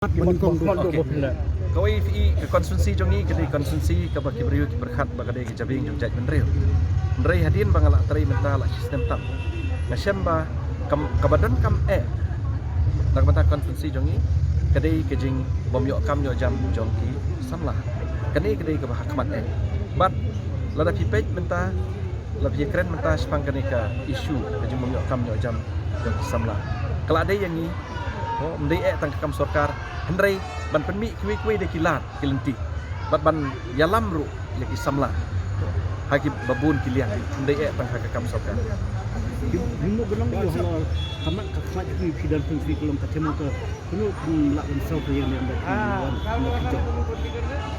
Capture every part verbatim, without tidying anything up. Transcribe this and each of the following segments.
Kawei phi i ka constituency jong i ka dei constituency kaba ki briew ki pyrkhat ba ka dei ka jabieng jong jaitbynriew. Hynrei hadien ba nga la trei mynta la shisnem tam, nga shem ba kaba donkam eh na ka bynta constituency jong i ka dei ka jingbym ïoh kam ïoh jam jong ki samla. Kane ka dei kaba hakhmat eh. Bad lada phi peit mynta, la phi kren mynta shaphang kane ka issue ka jingbym ïoh kam ïoh jam jong ki samla, ka la dei ïa ngi. Ym dei eh tang ka kam sorkar, hynrei ban pynmih kiwei kiwei de ki lad ki lynti bad ban ïalam ruh ïa ki samla ha kiba bun ki liang. Ym dei eh tang ha ka kam sorkar.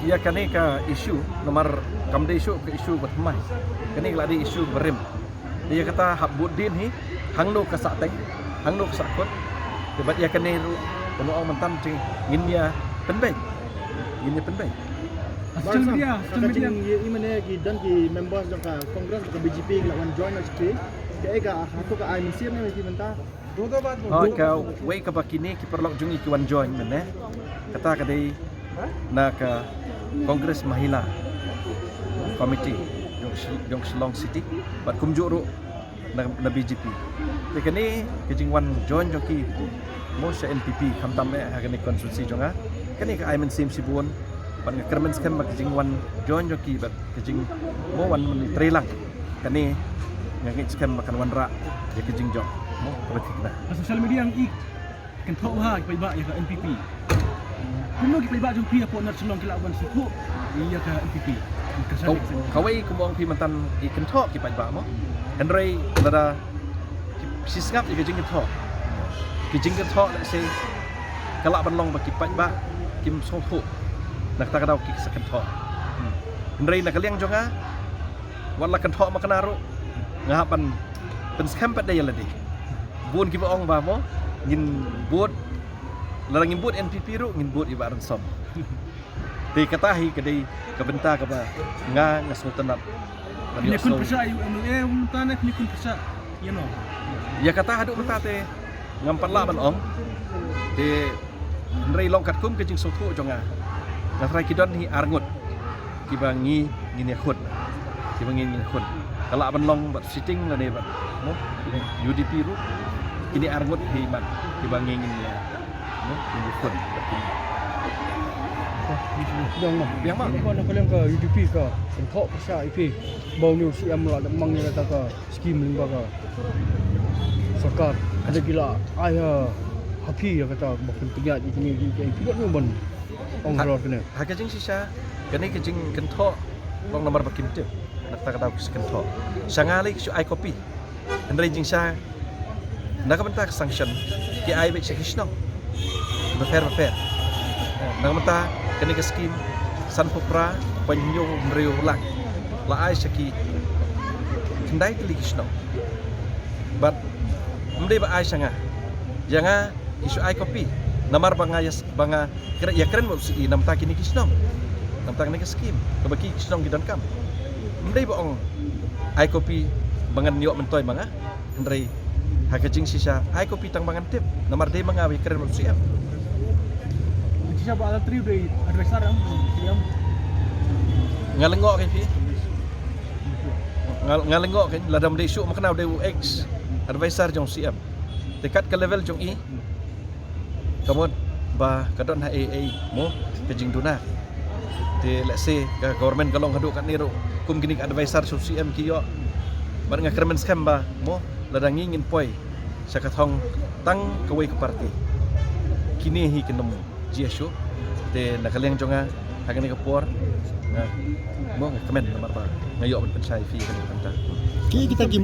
Ïa kane ka issue namar kam dei shuh ka issue ba thymmai. Kane ka la dei issue ba rim. Ïa kata hap bud dien hi, hangno ka sah teng, hangno ka sah kut. Te bad ïa kane ruh, kano ong mynta te ngin ïa pynbeit. Ngin ïa pynbeit. Social media, social media. Ïa i mane ki don ki members jong ka Congress, ka B J P ki la wan join na siki. Ka ïa ka hato ka ai mynsiem ne ki mynta. Hooid, kawei kaba kine ki paralok jong i ki wan join mynne, kata ka dei na ka Congress Mahila Committee jong Shillong City bad kumjuh ruh na B J P. Te kane ka jingwan join jong ki mo sha N P P khamtam eh ha kane constituency jong nga. Kane ka ai mynsiem shibun bad nga kyrmen skhem ba ka jingwan join jong ki bad ka jingmo wan myntrei lang kane nga ngeit skhem ba kan wanrah ïa ka jingjop mo kaba thikna. Ha social media ngi kynthoh bha ki paidbah ïa ka N P P. Kumno ki paidbah jong phi hapoh North Shillong ki la wan sngewthuh ïa ka N P P? Kawei kumba ong phi mynta ki kynthoh ki paidbah mo. Hynrei lada ki sngap ïa ka jingkynthoh, ki jingkynthoh lehse ka lah ban long ba ki paidbah kim sngewthuh na kata ka daw ki sa kynthoh. Hynrei na ka liang jong nga, wat la kynthoh ma kane ruh, nga hap ban pynskhem pat da ïa lade. Bun kiba ong ba mo ngin bud, lada ngin bud N P P ruh ngin bud ïa Bah Ransom. Te kata hi ka dei ka bynta kaba nga nga sngewtynnat. Phi ne khun pyrshah ïa u M L A mynta ne phi ne khun pyrshah ïa no? Ïa kata haduh mynta te ngam pat lah ban ong. Te hynrei long katkum ka jingsngewthuh jong nga, nga tharai ki don hi ar ngut kiba ngi ngin ïakhun, kiba ngi ngin ïakhun. Ka lah ban long bad sitting lane bad mo U D P ruh. Kine ar ngut hi mat kiba ngi ngin ïa mo ngin ïakhun. Biang ma, biang ma. Ko na ka liang ka U D P ka kynthoh pyrshah ïa phi ba une u C M la dep mang ïa kata ka skim lyngba ka sorkar. Ka dei ki la ai ha phi ïa kata ba pynpynïaid ïa kine ki, ki, ki, ki, ban ong halor kane. Ha ka jingshisha kane ka jingkynthoh long namar ba kim tip. Na kata ka daw ki sa kynthoh. Sha nga lei ki shu ai copy. Hynrei jingshisha na ka bynta ka sanction ki ai beit sha ki shnong bapher bapher. Na ka bynta kane ka skim sanphew phra point hynñiew hynriew lak la ai sha ki khyndai tylli ki shnong. Bad ym dei ba ai sha nga, ïa nga ki shu ai copy namar ba nga ïa, ba nga kren, ïa kren bad u C E namar ta kine ki shnong, namar ta kine ki skim kaba ki shnong ki donkam. Ym dei ba ong ai copy ba ngan ïoh myntoi ma nga. Hynrei ha ka jingshisha ai copy tang ba ngan tip namar dei ma nga ba ïa kren bad u C M. Jingshisha ba la trei dei advisor em, C M. Nga lyngngoh ka phi. Nga, nga lyngngoh ka lada ym dei shuh ma kane u dei u ex advisor jong u C M. Te kat ka level jong i ka mut ba ka don ha ei ei mo ka jingduna. Te lehse ka government ka long haduh katne ruh kum kine ki advisor sha u C M ki ïoh. Bad nga kyrmen skhem ba mo lada ngi ngin poi sha ka thong tang kawei ka party, kine hi kin ym jia shuh. Te na ka liang jong nga ha kane ka por nga mo nga kmen namar ba nga ïoh ban pynshai phi kane ka bynta. Ki kita ki